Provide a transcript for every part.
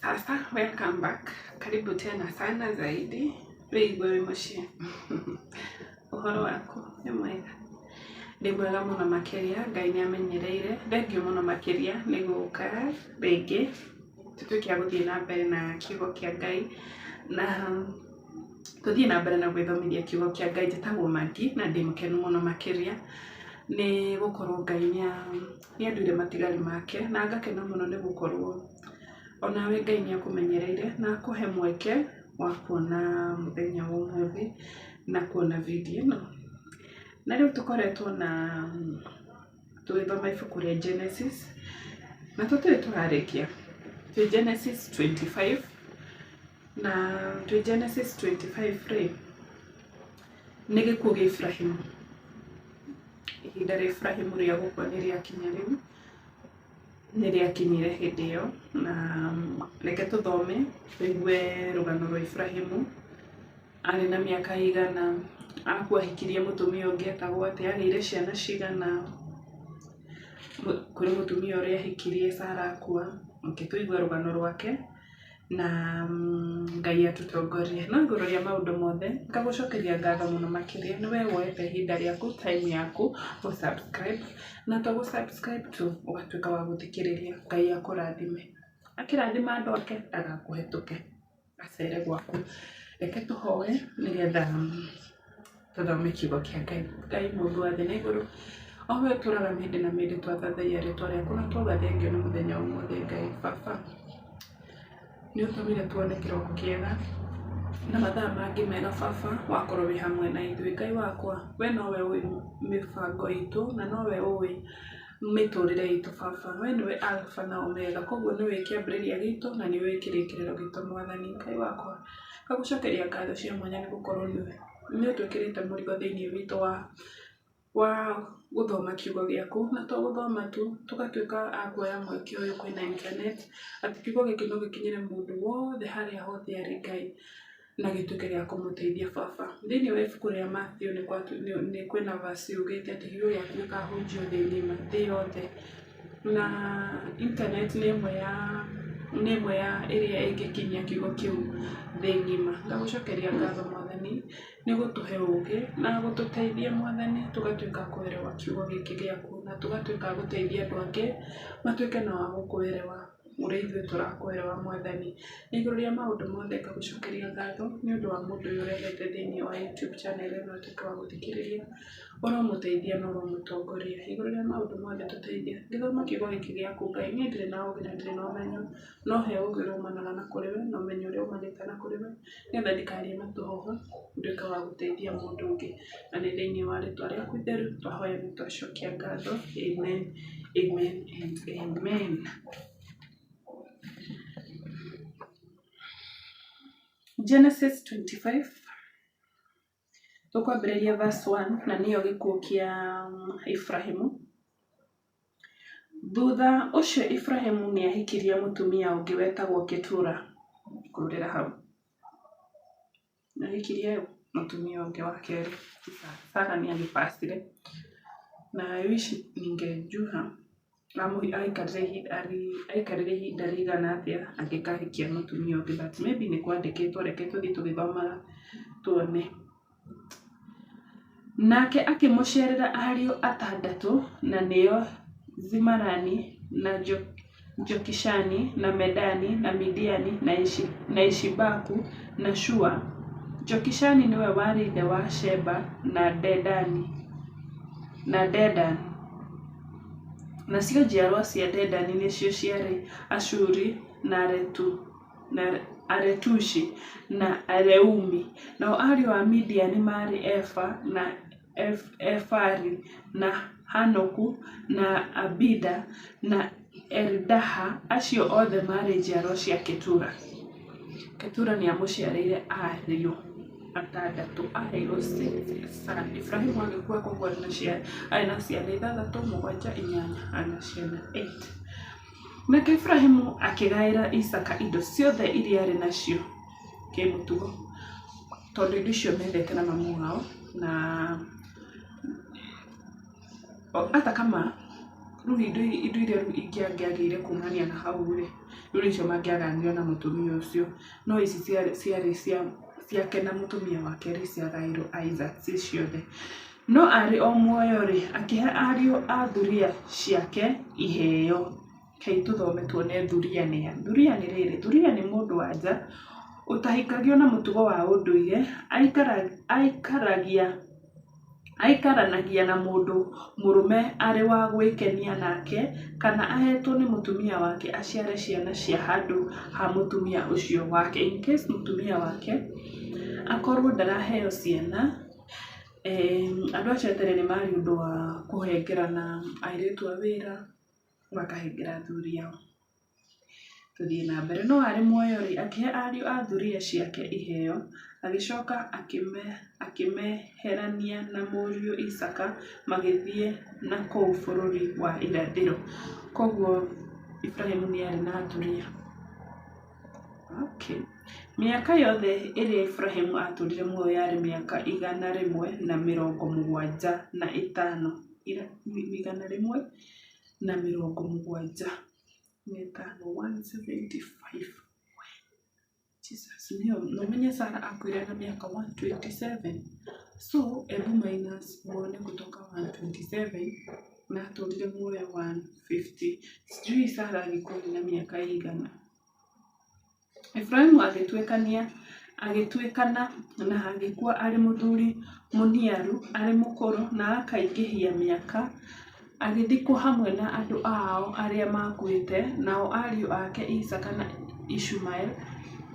Sasa welcome back. Karibu tena sana zaidi. Wĩigue wĩ mũciĩ. Ũhoro waku nĩ mwega? Ndĩ mwega mũno makĩria, Ngai nĩ amenyereire. Thengiũ mũno makĩria nĩ gũka rĩngĩ tũtuĩke a gũthiĩ na mbere na kiugo kĩa Ngai na tũthiĩ na mbere na gwĩthomithia kiugo kĩa Ngai. Njĩtagwo Maggie na ndĩ mũkenu mũno makĩria nĩ gũkorwo Ngai nĩ anduire matigari make na ngakena mũno nĩ gũkorwo onawe Ngai nĩ akũmenyereire na akũhe mweke wa kuona mũthenya wa ũmũthĩ na kuona video ĩno. Na rĩu tũkoretwo na tũgĩthoma ibuku rĩa Genesis na tũtirĩ tũrarĩkia. Twĩ Genesis 25 na twĩ Genesis 25 rĩ, nĩ gĩkuũ gĩa Iburahĩmu. Ihinda rĩa Iburahĩmu rĩa gũkua nĩ rĩakinya rĩu. Nĩ rĩakinyire hĩndĩ ĩyo, na reke tũthome tũigue rũgano rwa Iburahĩmu, arĩ na mĩaka ĩigana, akua ahikirie mũtumia ũngĩ etagwo atĩa, agĩire ciana cigana, kũrĩ mũtumia ũrĩa ahikirie Sarah akua, reke tũigue rũgano rwake. Na Ngai atũtongorie. No igũrũ rĩa maũndũ mothe, ngagũcokeria ngatho mũno makĩria nĩ we woete ihinda rĩaku, time yaku gũ subscribe, na to gũ subscribe tu, ũgatuĩka wa gũthikĩrĩria. Ngai akũrathime. Akĩrathima andũ ake, ndagakũhetũke acere gwaku. Reke tũhoe nĩgetha tũthome kiugo kĩa Ngai. Ngai mũmbi wa thĩ na igũrũ, o we ũtũraga mĩndĩ na mĩndĩ twathathaiya rĩtwa rĩaku na twauga thengiũ nĩ mũthenya wa ũmũthĩ Ngai. Baba, nĩ ũtũmire tuone kĩroko kĩega na mathaa mangĩ mega baba, wakorwo wĩ hamwe na ithuĩ. Ngai wakwa, we nowe ũĩ mĩbango itũ na nowe ũĩ mĩtũrĩre itũ baba. We nĩwe Alpha na Omega, koguo nĩũĩ kĩambĩrĩria gitũ na nĩũĩ kĩrĩkĩrĩro gitũ mwathani. Ngai wakwa, ngagũcokeria ngatho cia mwanya nĩ gũkorwo nĩ ũtwĩkĩrĩte mũrigo thĩinĩ witũ wa wa gũthoma kiugo gĩaku, na to gũthoma tu, tũgatuĩka a kuoya mweke ũyũ kwĩna internet, atĩ kiugo gĩkĩ no gĩkinyĩre mũndũ wothe harĩa hothe arĩ Ngai, na gĩtuĩke gĩa kũmũteithia baba. Thĩinĩ wa ibuku rĩa Matthew nĩ kwĩna verse yugĩte atĩ kiugo gĩaku gĩkahunjio thĩ ng'ima, thĩ yothe. Na internet nĩ ĩmwe ya nĩ ĩmwe ya ĩrĩa ĩngĩkinyia kiugo kĩu thĩ ng'ima. Ngagũcokeria ngatho mwathani nĩ gũtũhe ũgĩ na gũtũteithia mwathani tũgatuĩka a kũerewa kiugo gĩkĩ gĩaku na tũgatuĩka a gũteithia andũ angĩ matuĩke nao a gũkũerewa ũrĩa ithuĩ tũrakũerewa mwathani. Igũrũ rĩa maũndũ mothe ngagũcokeria ngatho nĩ ũndũ wa mũndũ ũyũ ũrehete thĩinĩ wa YouTube channel ĩno atuĩke wa gũthikĩrĩria. Ũromũteithia na ũromũtongoria. Igũrũ rĩa maũndũ mothe tũteithie. Ngĩthoma kiugo gĩkĩ gĩaku Ngai, niĩ ndirĩ na ũgĩ na ndirĩ na ũmenyo, no he ũgĩ ũrĩa umanaga na kũrĩ we, na ũmenyo ũrĩa umanĩte na kũrĩ we, nĩgetha ndikarie matũhũhũ, nduĩke wa gũteithia mũndũ ũngĩ. Na nĩ thĩinĩ wa rĩtwa rĩaku itheru twahoya na twacokia ngatho. Amen, amen and amen. Genesis 25 Tũkwambĩrĩria verse 1 na nĩyo gĩkuũ kĩa Iburahĩmu. Thutha ũcio Iburahĩmu nĩ ahikirie mũtumia ũngĩ wetagwo Ketura. Ngũrĩra hau. Nĩ ahikirie mũtumia ũngĩ wa kerĩ. Sarah nĩ agĩbacire. Na I wish ningejua Aikarire ihinda rĩigana atĩa angĩkahikia mũtumia ũngĩ but maybe nĩ kwandĩkĩtwo reke tũthiĩ tũgĩthomaga tuone. Nake akĩmũciarĩra ariũ atandatũ na nĩo Zimarani, na Jokishani, na Medani, na Midiani, na Ishibaku, na Shua. Jokishani nĩwe warĩ ithe wa Sheba na Dedani. Nacio njiarwa cia Dedani nĩcio ciarĩ Ashuri, na Aretushi, na Aleumi. Nao ariũ a Midiani maarĩ Efa, na Efari, na Hanoku, na Abida, na Elidaha. Acio othe maarĩ njiarwa cia Ketura. Ketura nĩ aamũciarĩire ariũ atandatũ, aheirwo six son. Iburahĩmu agĩkua koguo arĩ na ciana, arĩ na ciana ithathatũ, mũgwanja, inyanya, arĩ na ciana eight. Nake Iburahĩmu akĩgaĩra Isaaka indo ciothe iria arĩ nacio kĩmũtugo, tondũ indo icio methete na mamu wao na hata kama Rĩu indo iria rĩu ingĩagĩire kumania na hau rĩ, rĩu nĩcio mangĩagayanire na mũtumia ũcio. No ici ciarĩ ciake na mũtumia wake rĩ, ciagaĩirwo Isaac ciĩ ciothe. No arĩ o muoyo-rĩ, akĩhe ariũ a thuriya ciake iheo. Rekei tũthome tuone thuriya nĩ a. Thuriya nĩ rĩrĩ, thuriya nĩ mũndũ wa nja ũtahikagio na mũtugo wa ũndũire, aikaragia Aikaranagia na mũndũ mũrũme arĩ wa gwĩkenia nake kana ahetwo nĩ mũtumia wake aciare ciana cia handũ ha mũtumia ũcio wake. In case mũtumia wake akorwo ndaraheo ciana, andũ acio a tene nĩ marĩ ũndũ wa kũhengerana airĩtu a wĩra makahengera athuri ao. Tũthiĩ na mbere. No arĩ muoyo-rĩ, akĩhe ariũ a thuriya ciake iheo, agĩcoka akĩmeherania na mũriũ Isaaka magĩthiĩ na kũu bũrũri wa irathĩro. Kwoguo Iburahimu nĩ aarĩ na thuriya. Okay. Mĩaka yothe ĩrĩa Iburahimu aatũũrire muoyo yarĩ mĩaka 175. 175. 175. Jesus, nĩyo na ũmenye Sarah akuire na mĩaka 127. So ebu minus uone kutoka 127 na atũrire muoyo 150. Sijui Sarah agĩkua na mĩaka ĩigana. Efiraimu agĩtuĩkania, agĩtuĩkana na agĩkua arĩ mũthuri mũniaru, arĩ mũkũrũ na akaingĩhia mĩaka, agĩthikwo hamwe na andũ ao arĩa maakuĩte, nao ariũ ake Isaaka na Ishumaeli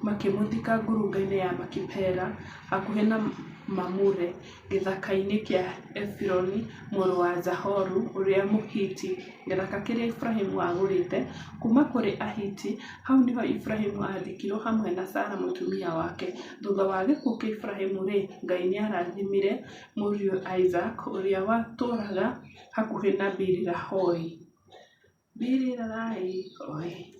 makĩmũthika ngurunga-inĩ ya Makipela, hakuhĩ na Mamure, gĩthaka-inĩ kĩa Efironi mũrũ wa Zahoru ũrĩa Mũhiti, gĩthaka kĩrĩa Iburahĩmu aagũrĩte kuuma kũrĩ Ahiti. Hau nĩho Iburahĩmu aathikirwo hamwe na Sara mũtumia wake. Thutha wa gĩkuũ kĩa Iburahĩmu-rĩ, Ngai nĩarathimire mũriũ Isaaka, ũrĩa watũũraga hakuhĩ na Biri-Lahai. Biri-Lahai-roi.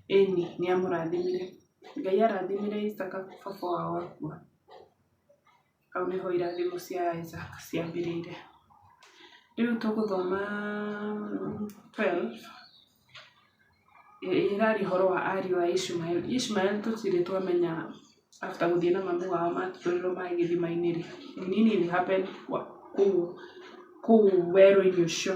Ĩĩni, nĩamũrathimire. Ngai arathimire Isaaka baba wao akua. Hau nĩho irathimo cia Isaac ciambĩrĩire. Rĩu tũgũthoma 12, ĩraria ũhoro wa ariũ a Ishmael. Ishmael tũtirĩ twamenya after gũthiĩ na mami wao matũrĩrwo maĩ gĩthima-inĩ rĩ, nĩ nini ili happen kũu kũu werũ-inĩ ũcio.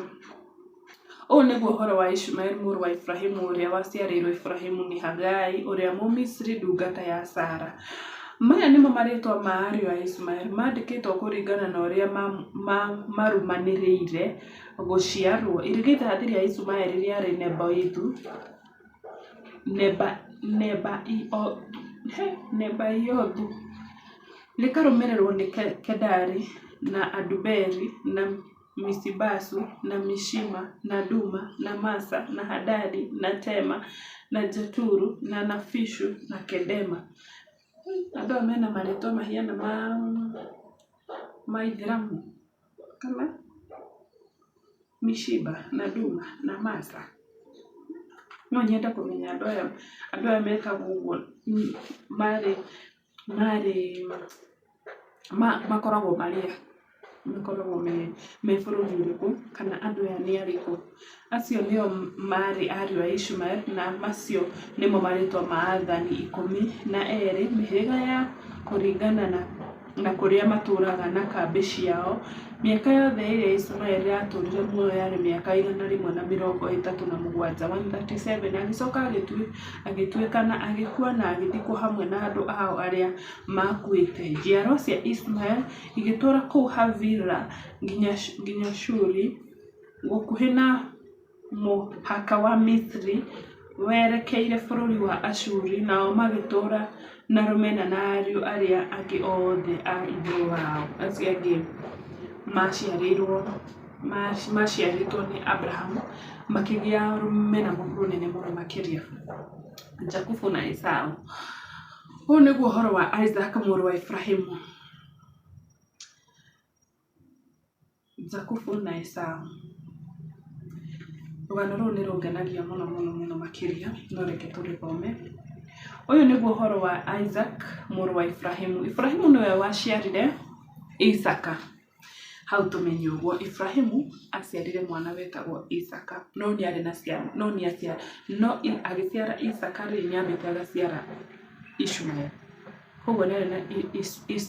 Ũũ nĩguo ũhoro wa Ishumaeli mũrũ wa Iburahimu ũrĩa waciarĩirũo Iburahimu nĩ Hagai ũrĩa Mũmisiri ndungata ya Sara. Maya nĩmo marĩĩtwa ma ariũ a Ishumaeli, mandĩkĩtwo kũringana na ũrĩa marũmanĩrĩire gũciarũo: Irigithathi rĩa Ishumaeli rĩarĩ Nebaiothi, rĩkarũmĩrĩrũo nĩ Kedari, na Adubeeli, na Misibasu, na Mishima, na Duma, na Masa, na Hadadi, na Tema, na Jeturu, na Nafishu, na Kedema. Andũ aya mena marĩtwa mahiana ma ma Ithĩramu kana Mishiba na Duma na Masa. No nyende kũmenya andũ aya metagwo ũguo marĩ marĩ makoragwo marĩ a? Makoragwo me bũrũri ũrĩkũ kana andũ aya nĩ arĩkũ? Acio nĩo maarĩ ariũ a Ishumaeli, na macio nĩmo marĩĩtwa ma aathani 12, mĩhĩrĩga ya kũringana na kũrĩa maatũũraga na kambĩ ciao. Mĩaka yothe ĩrĩa Ishumaeli aatũũrire muoyo yarĩ mĩaka 137, 137, agĩcoka agĩtuĩkana, agĩkua na agĩthikwo hamwe na andũ ao arĩa maakuĩte. Njiarũa cia Ishumaeli igĩtũũra kũu Havila nginya Shuri, gũkuhĩ na mũhaka wa Misiri werekeire bũrũri wa Ashuri, nao magĩtũũra na rũmena na ariũ arĩa angĩ othe a ithe wao, acio angĩ maaciarĩtwo nĩ Abrahamu, makĩgĩa rũmena rũnene mũno makĩria. Jakubu na Esau. Ũyũ nĩguo ũhoro wa Isaaka mũrũ wa Iburahimu. Jakubu na Esau. Rũgano rũrũ nĩ rũngenagia mũno mũno mũno makĩria, no reke tũrũthome. Ũyũ nĩguo ũhoro wa Isaac mũrũ wa Iburahimu. Iburahimu nĩwe waciarire Isaaka. Hau tũmenye ũguo Ibrahimu aciarire mwana wetagwo Isaka, no nĩ arĩ na ciana, no nĩ aciara, no agĩciara Isaka rĩ, nĩ ambĩte agaciara Ishmael. Koguo nĩ arĩ na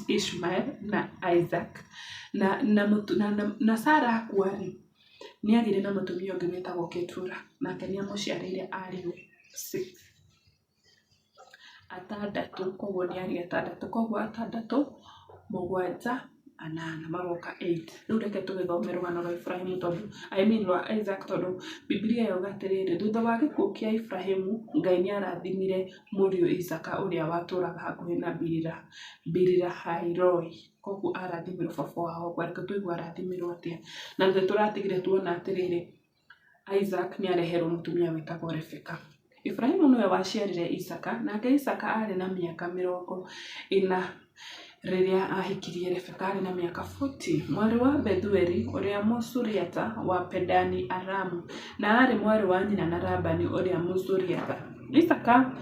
Ishmael na Isaac. Na Sarah akua rĩ, nĩ agĩire na mũtumia ũngĩ wetagwo Ketura, nake nĩ amũciarĩire ariũ six, atandatũ, koguo nĩ ariũ atandatũ, koguo atandatũ, mũgwanja, anana, magoka eight. Rĩu reke tũgĩthome rũgano rwa Ibrahimu tondũ, I mean rwa Isaac tondũ Bibilia yauga atĩrĩrĩ, thutha wa gĩkuũ kĩa Ibrahimu, Ngai nĩ arathimire mũriũ Isaaka ũrĩa watũraga hakuhĩ na Biri-Lahai-Roi. Koguo arathimirwo baba wao ũguo, reke tũigue arathimirwo atĩa. Na nĩ tũratigire tuona atĩrĩrĩ, Isaac nĩ areherwo mũtumia wĩtagwo Rebeka. Ibrahimu nĩwe waciarire Isaaka, nake Isaaka aarĩ na mĩaka 40 rĩrĩa ahikirie Rebeka arĩ na mĩaka 40, mwarĩ wa Bethueli ũrĩa Mũsuriata wa Padani-Aramu, na aarĩ mwarĩ wa nyina na Labani ũrĩa Mũsuriata. Isaaka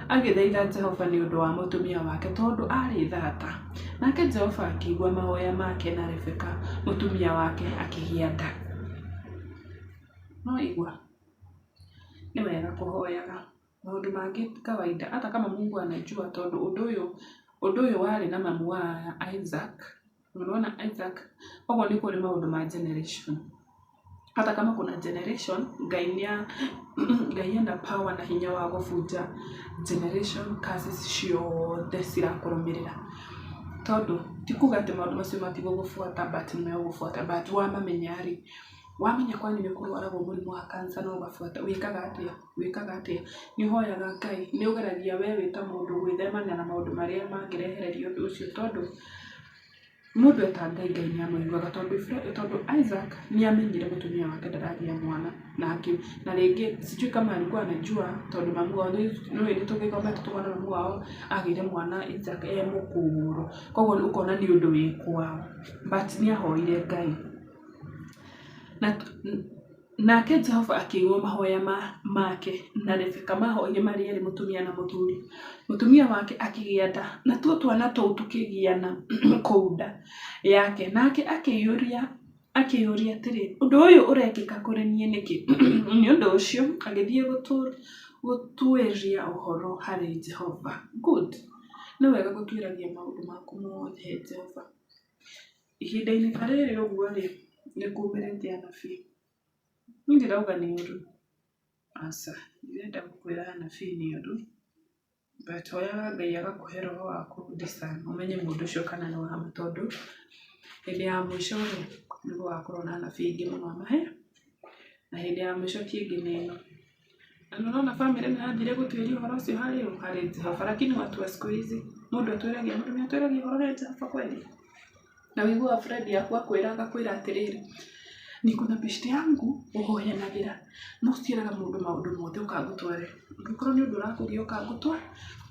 agĩthaitha Jehova nĩ ũndũ wa mũtumia wake tondũ aarĩ thata. Nake Jehova akĩigua mahoya make na Rebeka mũtumia wake akĩgĩa nda. No igua, nĩ wega kũhoyaga. Maũndũ mangĩ kawaida hata kama Mungu anajua tondũ ũndũ ũyũ warĩ na mamu wa Isaac. Unaona Isaac, koguo nĩ kũrĩ maũndũ ma generation. Hata kama kuna generation, Ngai nĩa Ngai ena power na hinya wa gũbunja generation curses ciothe cirakũrũmĩrĩra. Tondũ ti kuga atĩ maũndũ macio matigũgũbuata but nĩ megũgũbuata but wamamenya rĩ, wamenya kwanyu nĩ kũrwaragwo mũrimũ wa cancer na ũgabuata, wĩkaga atĩa? Wĩkaga atĩa? Nĩ ũhoyaga Ngai, nĩ ũgeragia we wĩ ta mũndũ gwĩthemana na maũndũ marĩa mangĩrehereria ũndũ ũcio tondũ mũndũ eta Ngai, Ngai nĩ amũiguaga tondũ Isaac nĩ amenyire mũtumia wake ndaragĩa mwana na rĩngĩ sijui kama alikuwa anajua tondũ mamu wao nĩ nĩ tũgĩthomete tũkona mamu wao agĩire mwana Isaac e mũkũrũ, koguo ũkona nĩ ũndũ wĩ kwao but nĩ ahoire Ngai. Na nake Jehova akĩigua mahoya make na Rebeka mahoire marĩ erĩ mũtumia na mũthuri. Mũtumia wake akĩgĩa nda natuo twana tũu tũkĩgiana kũu nda yake nake akĩyũria atĩrĩ, ũndũ ũyũ ũrekĩka kũrĩ niĩ nĩkĩ? Nĩ ũndũ ũcio agĩthiĩ gũtuĩria ũhoro harĩ Jehova. Good. Nĩ wega gũtuĩragia maũndũ maku mothe he Jehova. Ihinda-inĩ ta rĩrĩ ũguo rĩ, nĩ kumĩrĩte anabii. Niĩ ndirauga nĩ ũru, aca, ndirenda gũkwĩra anabii nĩ ũru, but hoyaga Ngai agakũhe roho wa kũ discern ũmenye mũndũ ũcio kana nĩ wa ma tondũ hĩndĩ ya mũico rĩ, nĩ gũgakorwo na anabii aingĩ mũno a mahe, na hĩndĩ ya mũico ti ĩngĩ nĩ ĩno. Na nĩ ũrona bamĩrĩ ĩno yathire gũtuĩria ũhoro ũcio harĩ ũ? Harĩ Jehova. Lakini watu wa siku hizi, mũndũ atuĩragia, mũndũ nĩ atuĩragia ũhoro he Jehova kweli? Na ũiguaga friend yaku akwĩra agakwĩra atĩrĩrĩ, niko na beshte yangu ũhoyanagĩra no ciĩraga mũndũ maũndũ mothe ũkangũtware. Ũngĩkorwo nĩ ũndũ ũrakũgia ũkangũtware,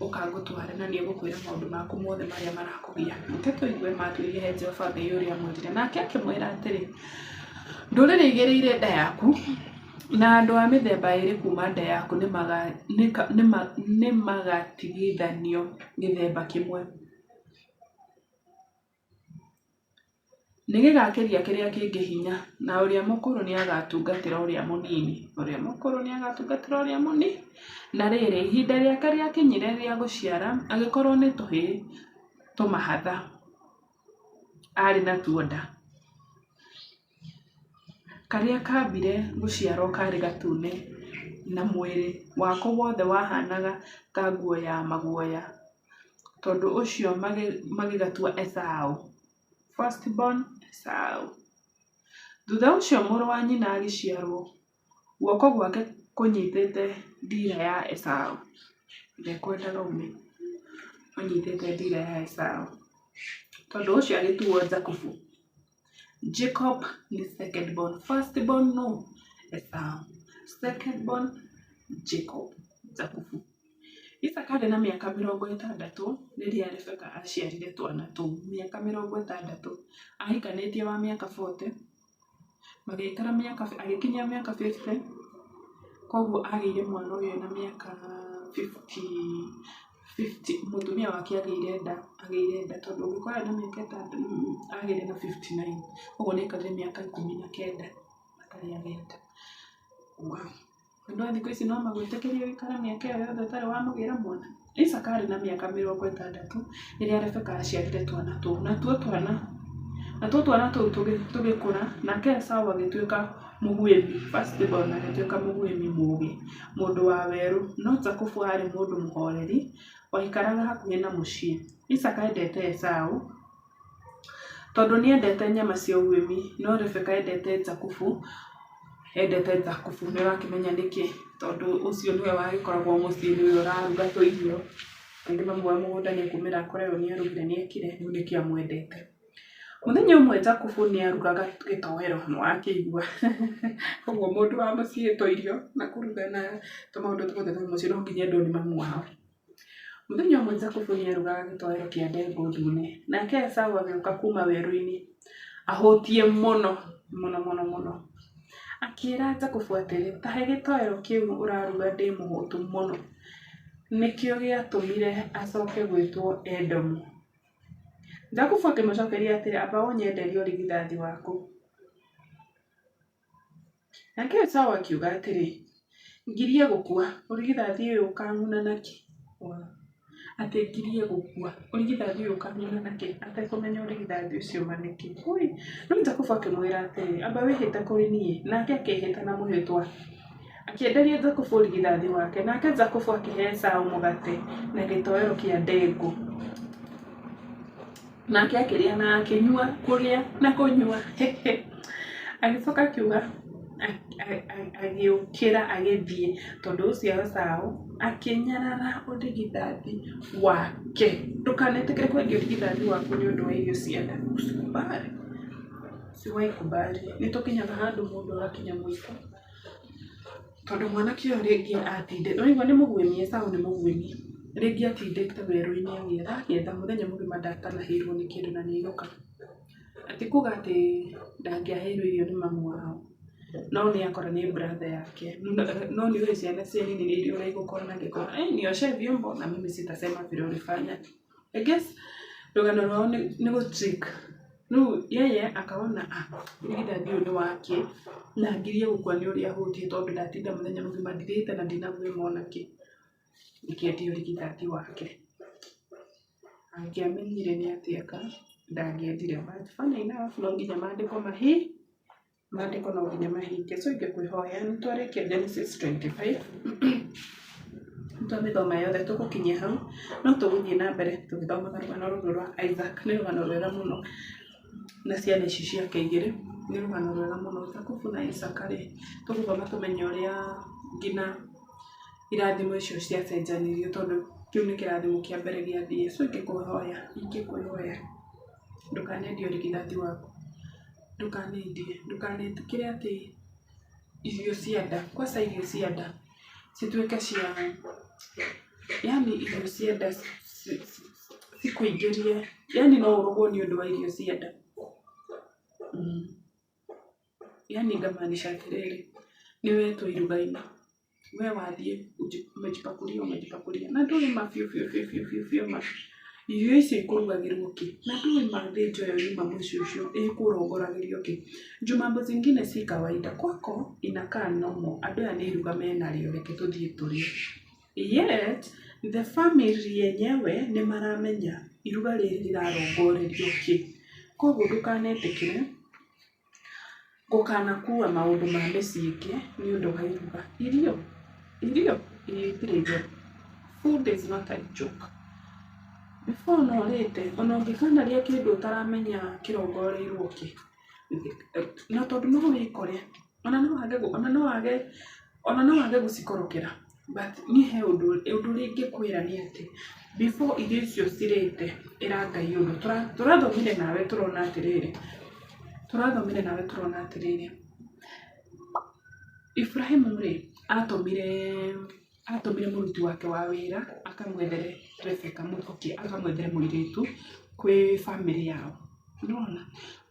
ũkangũtware na nĩ egũkwĩra maũndũ maku mothe marĩa marakũgia. Reke tũigue matuĩrie he Jehova Ngai ũrĩa amwĩrire. Nake akĩmwĩra atĩrĩ, ndũrĩrĩ igĩrĩ irĩ nda yaku, na andũ a mĩthemba ĩĩrĩ kuuma nda yaku nĩ magatigithanio gĩthemba kĩmwe. Nĩ gĩgakĩria kĩrĩa kĩngĩ hinya, na ũrĩa mũkũrũ nĩ agatungatĩra ũrĩa mũnini. Ũrĩa mũkũrũ nĩ agatungatĩra ũrĩa mũnini. Na rĩrĩ, ihinda rĩake rĩakinyire rĩa gũciara, agĩkorũo nĩ tũhĩĩ tũmahatha aarĩ natuo nda. Karĩa kaambire gũciarũo karĩ gatune na mwĩrĩ wako wothe wahanaga ta nguo ya maguoya, tondũ ũcio magĩgatua Esau. First born Esau. Thutha ũcio mũrũ wa nyina agĩciarũo, guoko gwake kũnyitĩte ndiira ya Esau. Ndekwendaga ume, ũnyitĩte ndiira ya Esau. Tondũ ũcio agĩtuo Jakubu. Jacob nĩ second born. First born no Esau. Second born Jacob. Jakubu. Isaka arĩ na mĩaka 60 rĩrĩa Rebeka aaciarire twana tũu. Mĩaka 60. Ahikanĩtie wa mĩaka 40, magĩikara mĩaka, agĩkinyia mĩaka 50, koguo agĩire mwana ũyũ ena mĩaka 50, 50, mũtumia wake agĩire nda, agĩire nda tondũ ũngĩkorwo arĩ na mĩaka ĩtandatũ, agĩire na 59, ũguo nĩ aikarire mĩaka 19 atarĩ agĩa nda. Wow. Andũ a thikũ ici no magwĩtĩkĩrie ũikare mĩaka ĩyo yothe ũtarĩ wamũgĩra mwana? Isaka arĩ na mĩaka 60 rĩrĩa Rebeka aaciarire twana tũu. Natuo twana natuo twana tũu tũgĩkũra, nake Esau agĩtuĩka mũguĩmi, first born agĩtuĩka mũguĩmi mũũgĩ, mũndũ wa werũ. No Jakubu aarĩ mũndũ mũhoreri, waikaraga hakuhĩ na mũciĩ. Isaka endete Esau tondũ nĩ endete nyama cia ũguĩmi, no Rebeka endete Jakubu, endete Jakubu. Nĩ ũrakĩmenya nĩkĩ? Tondũ ũcio nĩwe wagĩkoragwo mũciĩ, nĩwe ũraruga tũirio. Rĩngĩ mamu wa mũgũnda nĩ ekumĩra akore ũyũ nĩ arugire nĩ ekire, rĩu nĩkĩo amwendete. Mũthenya ũmwe Jakubu nĩ arugaga gĩtoero, nĩ wakĩigua. Ũguo mũndũ wa mũciĩ tũirio na kũruga na tũmaũndũ tuothe twa mũciĩ no nginya endwo nĩ mamu wao. Mũthenya ũmwe Jakubu nĩ arugaga gĩtoero kĩa ndengũ ndune, nake Esau agĩũka kuuma werũ-inĩ ahũtiĩ mũno mũno mũno mũno. Akĩĩra Jakubu atĩrĩ, Ta he gĩtoero kĩu ũraruga ndĩ mũhũtu mũno. Nĩkĩo gĩatũmire acoke gwĩtwo Edomu. Jakubu akĩmũcokeria atĩrĩ, Amba ũnyenderie ũrigithathi waku. Nake Esau akiuga atĩrĩ, Ngirie gũkua, ũrigithathi ũyũ ũkang'una nakĩ? Atĩ ngirie gũkua, ũrigithathi ũyũ ũkang'una nakĩ? Atekũmenya ũrigithathi ũcio ma nĩkĩ. Ũi! No Jakubu akĩmwĩra atĩrĩ, Amba wĩhĩte kũrĩ niĩ. Nake akĩĩhĩta na mwĩhĩtwa. Akĩenderia Jakubu ũrigithathi wake, nake Jakubu akĩhe Esau mũgate na gĩtoero kĩa ndengũ. Nake akĩrĩa na akĩnyua, kũrĩa na kũnyua. Agĩcoka akiuga, agĩũkĩra agĩthiĩ, tondũ ũcio Esau akĩnyarara ũrigithathi wake. Ndũkanetĩkĩre kwendia ũrigithathi waku nĩ ũndũ wa irio cia nda. Usikubali. Usiwahi kubali. Nĩ tũkinyaga handũ mũndũ agakinya mũico. Tondũ mwanake ũyũ rĩngĩ atindĩte, nĩwaigua nĩ mũguĩmi, Esau nĩ mũguĩmi. Rĩngĩ atindĩte werũ-inĩ agĩetha agĩetha mũthenya mũgima ndatanahĩirwo nĩ kĩndũ na nĩ ainũka. Ti kuga atĩ ndangĩaheirwo irio nĩ mamu wao, no nĩ akora nĩ brother yake. No nĩ ũĩ ciana ciĩ nini nĩ irĩ ũrĩa igũkorwo na gĩko, nioshe vyombo na mimi sitasema vile ulifanya. I guess rũgano rwao nĩ gũ trick. Rĩu yeye akaona ah ũrigithathi ũyũ nĩ wake na ngirie gũkua nĩ ũrĩa ahũtiĩ tondũ ndatinda mũthenya mũgima ndirĩte na ndinaguĩma ona kĩ. Akĩendia ũrigithathi wake. Angĩamenyire nĩ atĩa eka ndangĩendire but funny enough no nginya maandĩko maandĩko no nginya mahinge. So ingĩkwĩhoya nĩ twarĩkia Genesis 25 nĩ twamĩthoma yothe tũgũkinyia hau no tũgũthiĩ na mbere tũgĩthomaga rũgano rũrũ rwa Isaac. Nĩ rũgano rwega mũno na ciana ici ciake igĩrĩ nĩ rũgano rwega mũno. Jakubu na Isaka rĩ, tũgũthoma tũmenye ũrĩa nginya irathimo icio ciacenjanirio tondũ kĩu nĩ kĩrathimo kĩa mbere gĩathiĩ. So ingĩkwĩhoya, ingĩkwĩhoya ndũkanendie ũrigithathi waku, ndũkanendie, ndũkanetĩkĩre atĩ irio cia nda, kwanza irio cia nda cituĩke cia, yaani irio cia nda cikũingĩrie, yaani no ũrogwo nĩ ũndũ wa irio cia nda. Yaani ngamaanisha atĩrĩrĩ, nĩ wetwo iruga-inĩ, we wathiĩ umejipakulia umejipakulia na ndũĩ ma biũ biũ biũ biũ biũ biũ ma irio icio ikũrugagĩrwo kĩ, na ndũĩ ma thĩnjo ĩyo yuma mũciĩ ũcio ĩkũrongoragĩrio kĩ. Juu mambo zingine si kawaida kwako inakaa normal andũ aya nĩ iruga menarĩo reke tũthiĩ tũrĩe. Yet the family yenyewe nĩ maramenya iruga rĩrĩ rĩrarongorerio kĩ. Koguo ndũkanetĩkĩre gũkanakua maũndũ ma mĩciĩ ĩngĩ nĩ ũndũ wa iruga. Irio, irio, irio itirĩ njega. Food is not a joke. Before ona ũrĩte, ona ũngĩkanarĩa kĩndũ ũtaramenya kĩrongoreirwo kĩ, na tondũ no wĩkore, ona no wage ona no wage ona no wage gũcikorokera but niĩ he ũndũ ũndũ ũrĩa ingĩkwĩra nĩ atĩ, before irio icio cirĩte, ĩra Ngai ũndũ. Tũrathomire nawe tũrona atĩrĩrĩ, tũrathomire nawe tũrona atĩrĩrĩ, Iburahĩmu rĩ, atũmire atũmire mũruti wake wa wĩra akamwethere Rebeka, okay akamwethere mũirĩtu kwĩ bamĩrĩ yao. Nĩwona?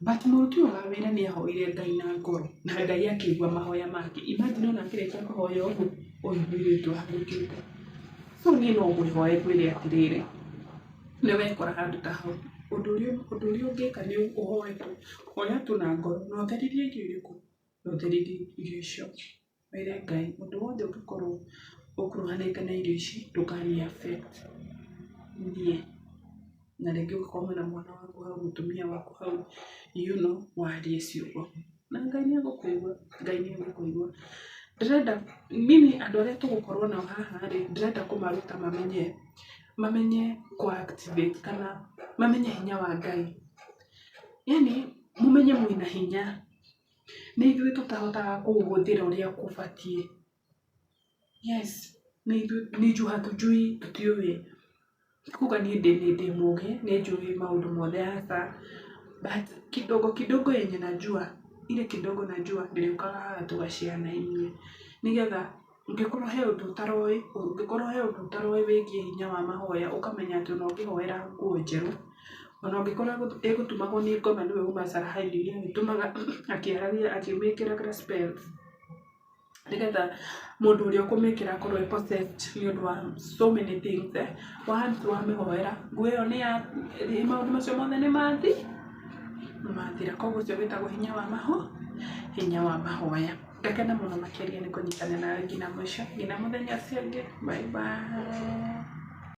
But mũruti ũyũ wa wĩra nĩ ahoire Ngai na ngoro na Ngai akĩigua mahoya make. Imagine ona akĩrĩkia kũhoya ũguo, ũyũ mũirĩtu ahanyũkĩte. So niĩ no ngwĩhoe ngwĩre atĩrĩrĩ, nĩ wekora handũ ta hau, ũndũ ũrĩa ũndũ ũrĩa ũngĩka nĩ ũhoe tu, hoya tu na ngoro na ũtheririe irio irĩkũ? Na ũtheririe irio icio. Wĩre Ngai ũndũ wothe ũngĩkorwo ũkuruhanĩte na irio ici ndũkani affect niĩ. Na rĩngĩ ũngĩkorwo mwĩna mwana waku hau, mũtumia waku hau, warie ciugo. Na Ngai nĩ egũkũigua, Ngai nĩ egũkũigua. Ndĩrenda mimi andũ arĩa tũgũkorwo nao haha rĩ, ndĩrenda kũmaruta mamenye, mamenye kũ activate kana mamenye hinya wa Ngai. Yaani mũmenye mwĩna hinya, nĩ ithuĩ tũtahotaga kũũhũthĩra ũrĩa kũbatiĩ. Yes, nĩ ithuĩ nĩ juu hatujui tũtiũĩ. Ti kuga niĩ ndĩ ndĩ mũgĩ nĩ njũĩ maũndũ mothe aca, but kidogo kidogo yenye najua, ile kidogo najua ndĩrĩũkaga haha tũga share na inyuĩ. Nĩgetha ũngĩkorwo he ũndũ ũtaroĩ, ũngĩkorwo he ũndũ ũtaroĩ wĩgiĩ hinya wa mahoya ũkamenya atĩ ona ũngĩhoera nguo njerũ, ona ũngĩkorwo ĩgũtumagwo nĩ ngoma nĩwe uma Sarahindi ũrĩa agĩtumaga akĩaragia akĩmĩkĩraga spells. Nĩgetha mũndũ ũrĩa ũkũmĩkĩra akorwo e possessed nĩ ũndũ wa so many things eh, once wamĩhoera nguo ĩyo nĩ ya maũndũ macio mothe nĩ mathi nĩ mathira. Koguo ũcio wĩtagwo hinya wa maho hinya wa mahoya. Ngakena mũno makĩria nĩ kũnyitanĩra nawe nginya mũico, nginya mũthenya ũcio ũngĩ, bye bye.